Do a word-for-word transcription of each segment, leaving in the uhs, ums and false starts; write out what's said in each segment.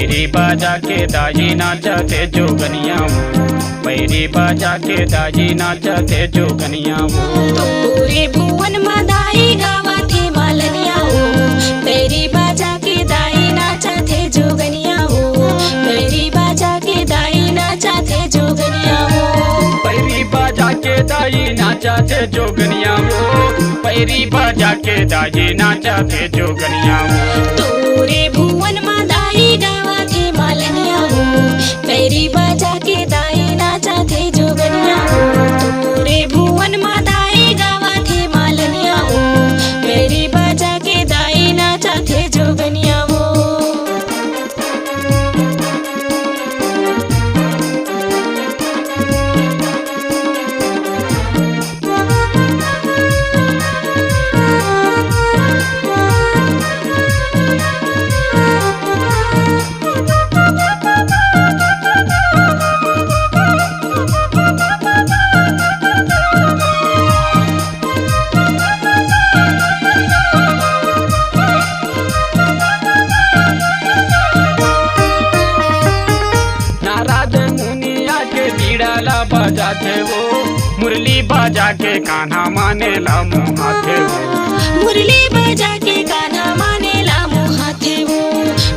पैरी बजा के दाई नाचथे जोगनिया वो, पैरी बजा के दाई नाचथे जोगनिया वो। तोरे भुवन म दाई गावथे मालनिया वो, पैरी बजा के दाई नाचथे जोगनिया वो, पैरी बजा के दाई नाचथे जोगनिया वो। पैरी बजा के दाई नाचथे जोगनिया वो, पैरी बजा के दाई नाचथे जोगनिया वो। तोरे भुवन म दाई गावथे मालनिया वो, पैरी बजा के दाई नाचथे जोगनिया वो। तोरे भुवन म दाई गावथे मालनिया वो, पैरी बजा के दाई नाचथे जोगनिया वो। नारद मुनिया के बीड़ा ला बजाथे वो, मुरली बजा के कान्हा माने ला मोहाथे वो। मुरली बजा के कान्हा माने ला मोहाथे वो,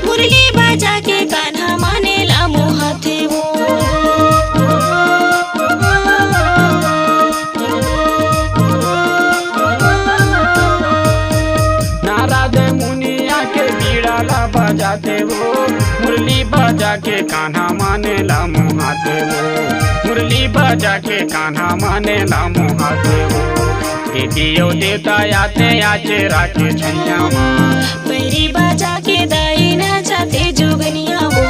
मुरली बजा के कान्हा माने ला मोहाथे वो। नारद मुनिया के बीड़ा ला बजाथे वो, मुरली बजा के कान्हा माने ला मोहाथे वो, मुरली बजा के कान्हा माने ला मोहाथे वो। देवी अउ देवता आथे आचरा के छैया मा। पैरी बजा के दाई नाचथे जोगनिया वो,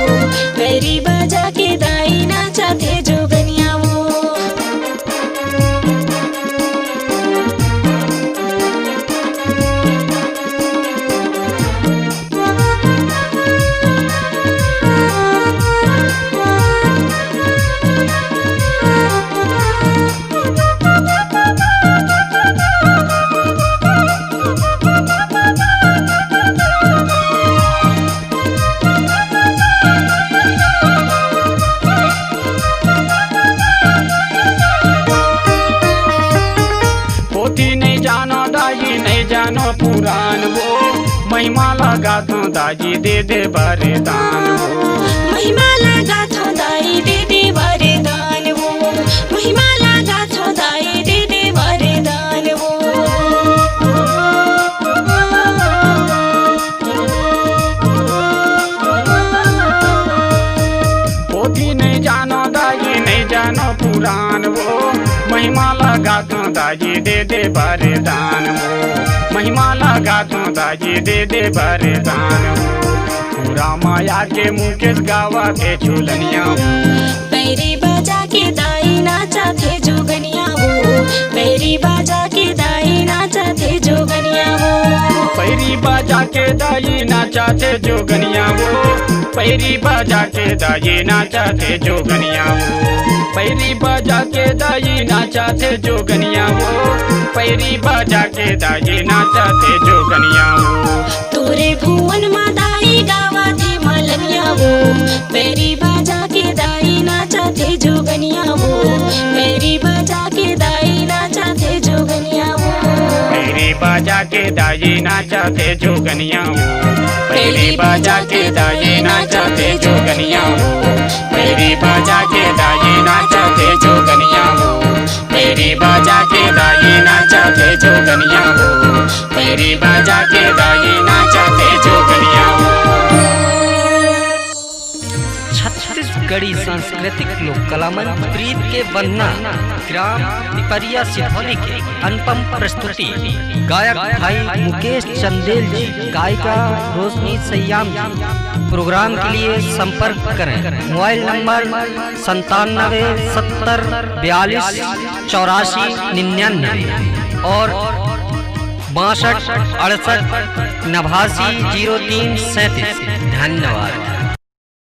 पैरी बजा के दाई नाचथे जोगनिया वो। पोथी नइ जानो दाई, नइ जानो पुरान वो, महिमा ला गाथों दाई, दे दे वरदान वो। महिमा ला गाथों दाई, दे दे वरदान वो, महिमा ला गाथों दाई, दे दे वरदान वो। पोथी नइ जानो दाई, नइ जानो पुरान वो, महिमा ला गाथों दाई, दे दे वरदान वो, महिमा ला गाथों दाई, दे दे वरदान वो। पूरा माया के मुकेश गावथे झूलनिया वो। पैरी बजा के दाई नाचथे जोगनिया वो, पैरी बजा के दाई नाचथे जोगनिया वो। पैरी बजा के दाई नाचथे जोगनिया वो, पैरी बजा के दाई नाचथे जोगनिया वो। पैरी बजा के दाई नाचथे जोगनिया वो, पैरी बजा के दाई नाचथे जोगनिया वो। तोरे भुवन म दाई गावथे मालनिया वो, पैरी बजा के दाई नाचथे जोगनिया वो, पैरी बजा के दाई नाचथे जोगनिया वो। पैरी बजा के दाई नाचथे जोगनिया वो, पैरी बजा के दाई नाचथे जोगनिया वो, पैरी बजा के दाई नाचथे जोगनिया वो, पैरी बजा के दाई नाचथे जोगनिया वो, पैरी बजा के दाई नाचथे जोगनिया वो। छत्तीसगढ़ी सांस्कृतिक लोक कला मंच प्रीत के बंधना, ग्राम पिपरिया सिधौली के अनुपम प्रस्तुति। गायक भाई मुकेश चंदेल जी, गायिका रोशनी सयाम जी। प्रोग्राम के लिए संपर्क करें, मोबाइल नंबर संतानबे सत्तर बयालीस चौरासी निन्यानबे और बासठ अड़सठ नवासी जीरो तीन सैंतीस। धन्यवाद।